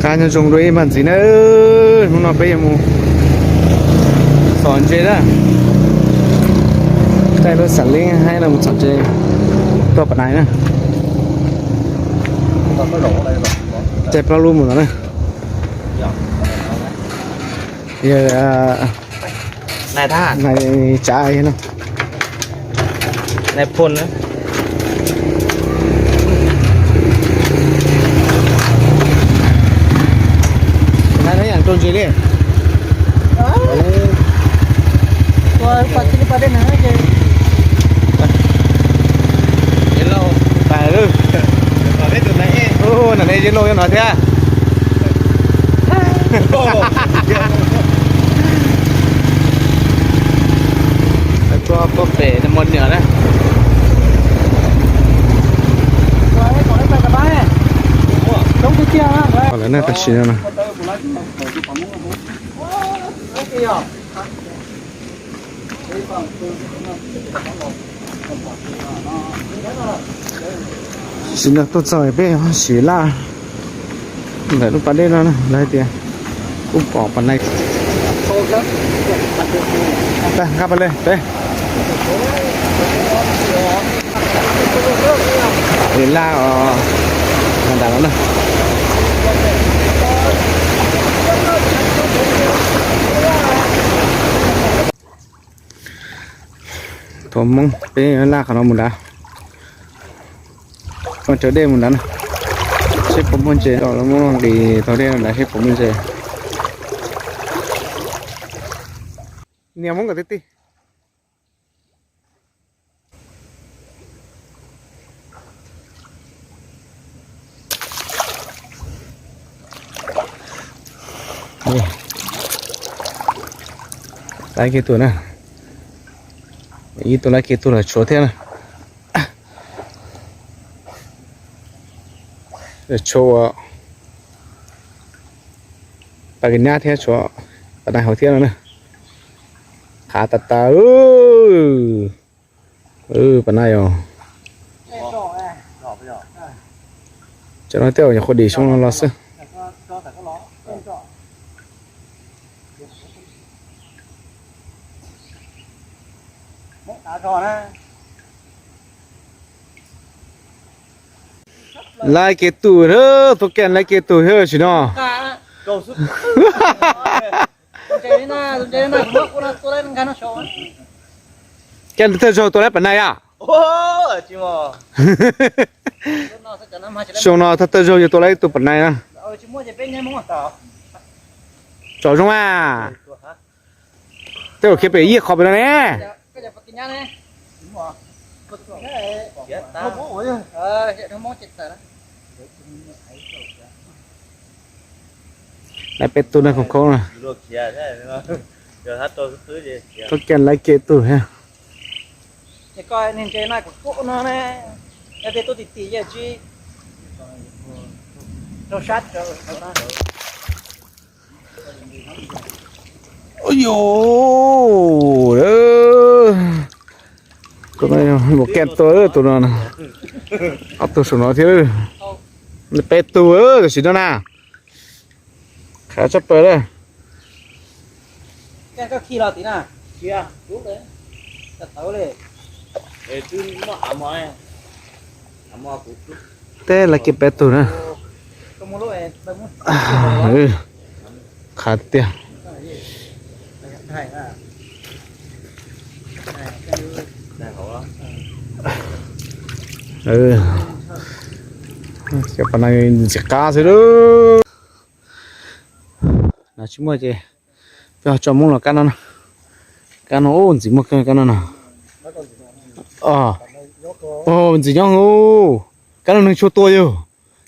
Nyob zoo rau ib npag ntxiv na, hnub no peb yuav mus txhom ntses na. Caij lub xam leeb haib no mus txhom ntses tuaj Pam Nais na. Caij plaub lub mus no na. Yog nais tsav no. Nais phoo na. Nais no yeej rau ntses li. Nram ne yej lauj nyob no thiab. Tuaj pem Mos Nyuam na. Lawv na tam sim no na. Sim no tuaj txog peb sim laj ntawm lub pas dej no na, lawv hais tias kuj pom Pam Nais. Nqa pas le peb laj os, nram no na. Thaum Hmoob peb laj qhov no mus nrad, ua cov dej mus nrad na, seb puas muaj ntses, muab nqis tau dej nrad seb puas muaj ntses. Niam Hmoob kom tib tib. Laib kiag tug na, ib tug laib kiag tug los tshuav thiab na. Tshuav ua pas kis nyab thiab tshuav pas nais hauv thiab no na. Qhav tas tas. Pas nais os. Cov no tej zaum nyuam qhuav dim xyoo no los xwb. Laib kiag tug, tub Kiaj laib kiag tug thiab sim no. Kiaj thawj zaug tua laib pas nais a. Xyoo no thawj zaug yog tua laib ib tug pas nais na. Tsom zoo a. Tej zaum khiav pem ib qho pem no ne. Laib peb tug na, khoob khoob na. Tub Kiaj laib kiag tug thiab. Ua yuv, tus no mus Kiaj tua tus no, ob tug saum no thiab. Peb tug tam sim no na. Qhav tshaj plaws lawm. Teb laib kiag peb tug na. Qhav tiag. Cov pas nais ntxim qab xwb lauj. No tsis muaj ces peb ho tso Hmoob los kab no na. Kab no ntxim muaj kab no no. Ntxim nyob, kab no neeg tshua tua yog,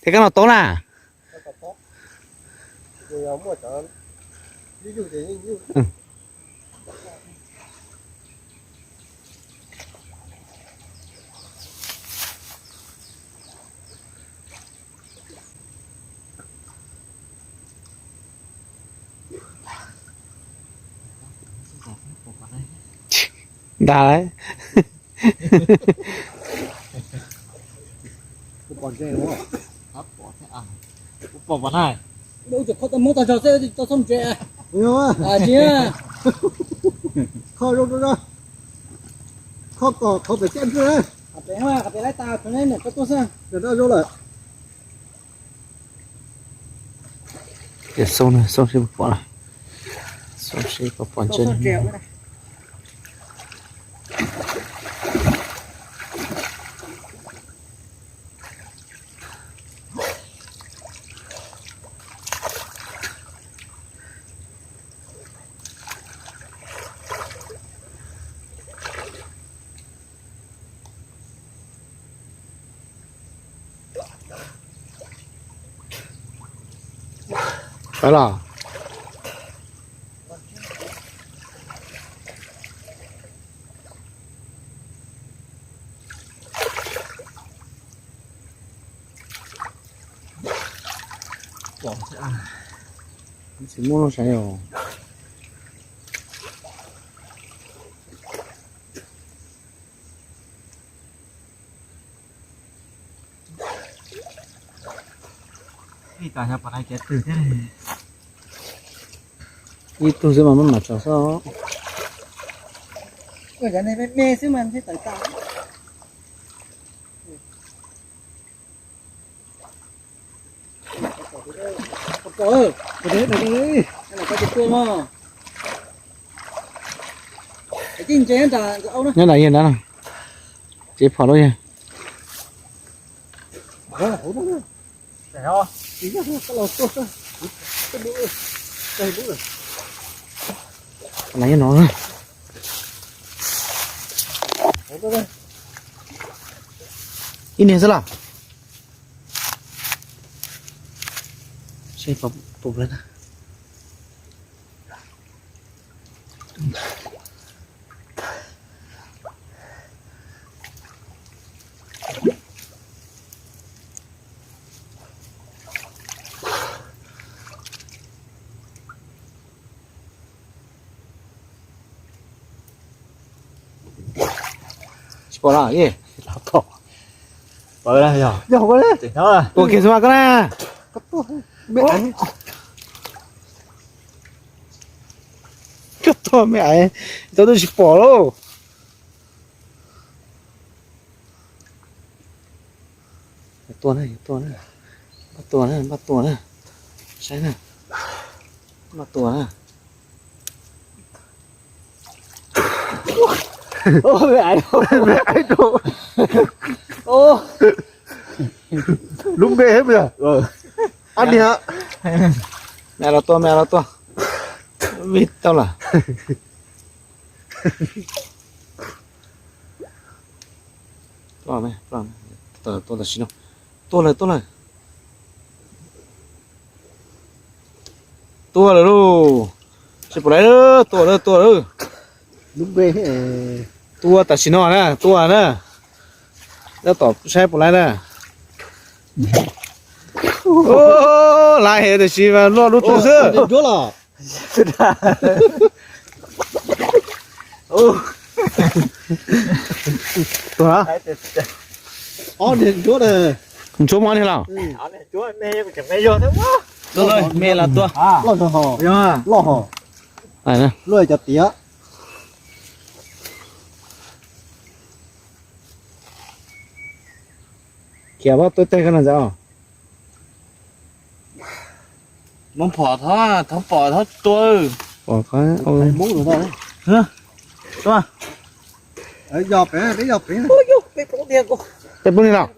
thiab kab no tob na. Ntag. Pom ntsej, pom pom na. Ub, cov kho tau muab tag zog xwb, tsis tau txhob ntse. Tsis, kho zoo rau, kho kom qhov pem caj ntswg. Qhov pem laib tas, niam koj tuaj xwb. Zoo lawm. Xauj, xauj seb puas pom, xauj seb puas pom ntses. Pab los. Tsis muaj lub saiv os. Ib tug xwb mas maj mam tso xwb. Me me xwb mas tawm tas. Nyob nram yog nrad, tsev phom lub yog. Nyob no. Ib niag xwb los. Seb puas pom na. Tsis pom los. Yog, yog, ua kiag xwb mas koj na. Koj tuag me aiv, tau twb tsis pom lauj. Tua na, tua na, npaj tua na, npaj tua na, saib na, npaj tua na. Me aiv, me aiv rau. Lub npe thiab puas yog? Ab niag. Me los tua, me los tua. Vij tau lawm. Tua tam sim no. Tua lawm, tua lawm. Tua lawm lauj. Tsis pom lawm, tua lawm, tua lawm. Tua tam sim no na, tua na. Tab tom saib puas laiv na. Laiv heev tiam sis mas luaj lub twg xwb. Tua na. Ntsuab muab ni los. Me los tua. Loj ho. Luaj cov tiav. Khiav pob tuaj teg koj no ntxawm. Mob phom thov, thov pom thov tua. Pom qhov. Tua. Yog peb, peb yog peb. Peb pub ni los.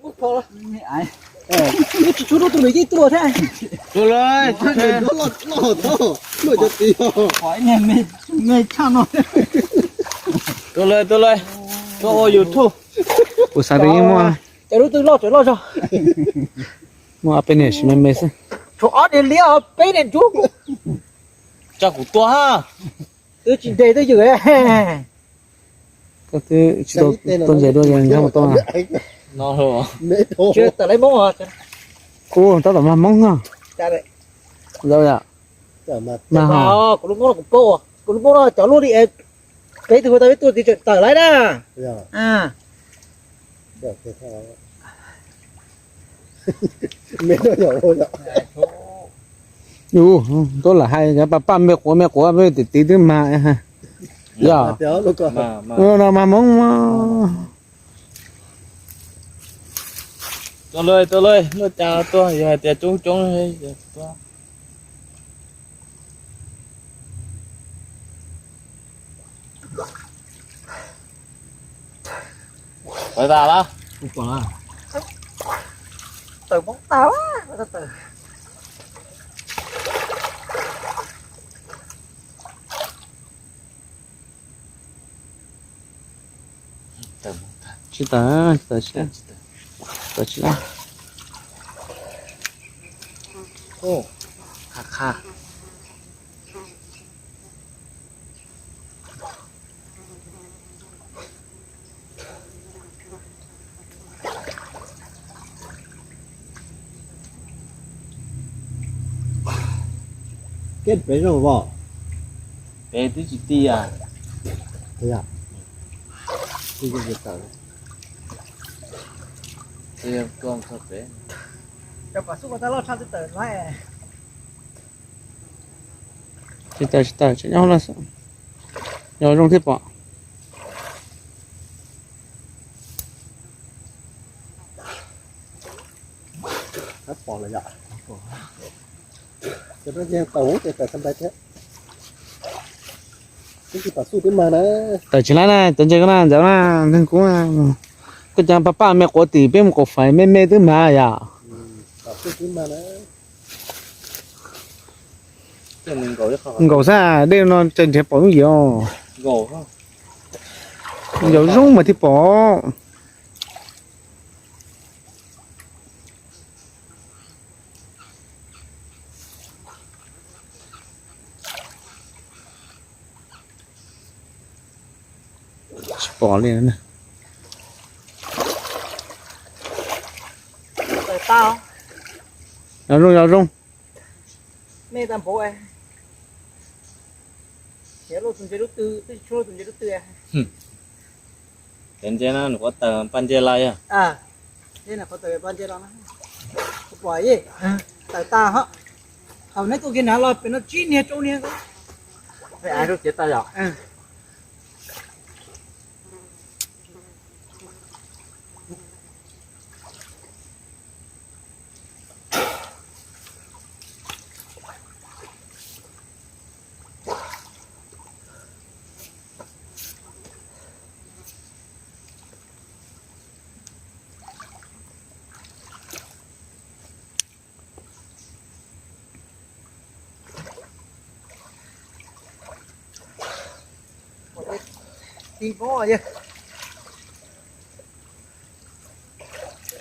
Tsis tshua rau tus nws yeej tua thiab. Tua lawm. Loj, loj, loj, loj cov tiav. Pom ib niag me tshaj no. Tua lawm, tua lawm. Tua ua YouTube. Kuv xav tias yeej muaj. Cov lub twg loj tseem loj zog. Muaj ob peb niag tsis me me xwb. Tshuav ob niag liab peb niag ntsuab. Tso kuv tua ha. Twb tsis ntes twb ywm. Koj twb tsis tau tuaj ntses dua ces nkag mus tua. Tsis tawm lawv Hmoob. Kuv tab tom mag Hmoob no. Kuv lub Hmoob no kuv paub, kuv lub Hmoob no cov luaj li peb tug tau peb tuaj tiv tseem tawm lawm na. Me no yog ua yom. Ub, tuaj lam hais cov paj paj me quav me quav peb tim tid twb mag. Yog no mag Hmoob. Tuaj lawm, tuaj lawm, luaj cas tuaj, yog hais tias coob coob tuaj. Pom tas lawm. Tawm poob tag. Tsis tawm, tsis tawm, tawm tsis tau. Qha qha. Keb pem zoo os. Pem twb tsis ti as. Tsis tawm, tsis tawm, tsis nyob, nyob zoo thiab pom. Tawm tsis lab na, cov ntses koj na, ntxawm na, nkeeg kub. Koj cov paj paj me quav tim peb mus kaum fais me me twb mag yom. Nkaum xwb, dej no tseem nrhiav pom lub yim. Ncaus zoo mas thiaj pom. Tsis pom li. Yog zoo, yog zoo. Cov ntses no nws qhuav tawm paj ntses los yog? Tawm tag, thaum neb tuaj kiag nrad los pem no tsib niag rau niag.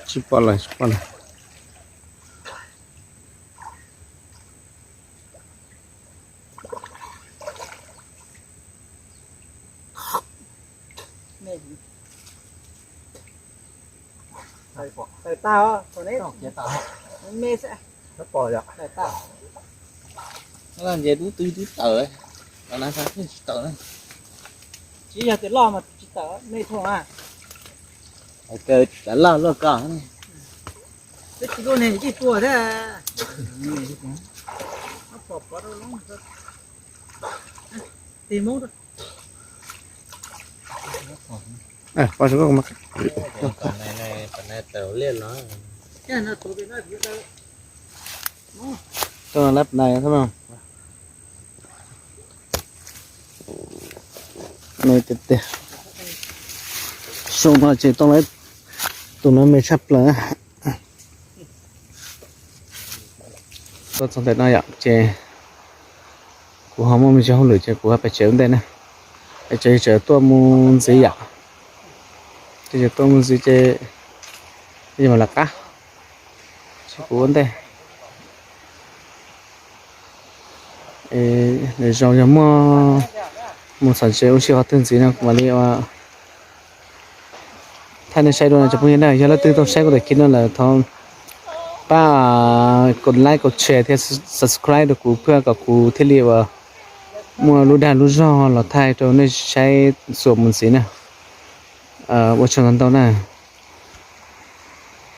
Tsis pom lawm, tsis pom lawm. Tawm tag, me xwb. Ntses dub twb twb tawm, tsis tawm. Tsis yog tias loj mas tsis tawm, me thooj a. Hais kawg tsis tawm loj luaj koj. Twb tsis luaj niag yeej tuag thiab. Pom pov rau loob. Tig Hmoob rau. Lab nais, me tiag tiag. Xyoo no ces tau lawm, tus no me tshaj plaws. Tuaj txog ntawm no yom, ces kuv ho muaj me ntsis hauj lwm ces kuv pais tsev ua ntej na. Pais tsev, tsev tuaj mus ntxiv yom. Ces tuaj mus ntxiv ces mam lawv qab, ces kuv ua ntej. Lwm zaus yog muaj mus txhom tsev ua si qhov twg ntxiv no kuv mam li ua thaij nej saib dua na cov phooj ywg na. Yog leej twg tau saib kuv daim clip no lawm thov pab kos like kos share thiab subscribe rau kuv thiab kom kuv thiaj li uas muaj lub dag lub zog los thaij rau nej saib xuas mus ntxiv na. Ua tsaug ntau ntau na.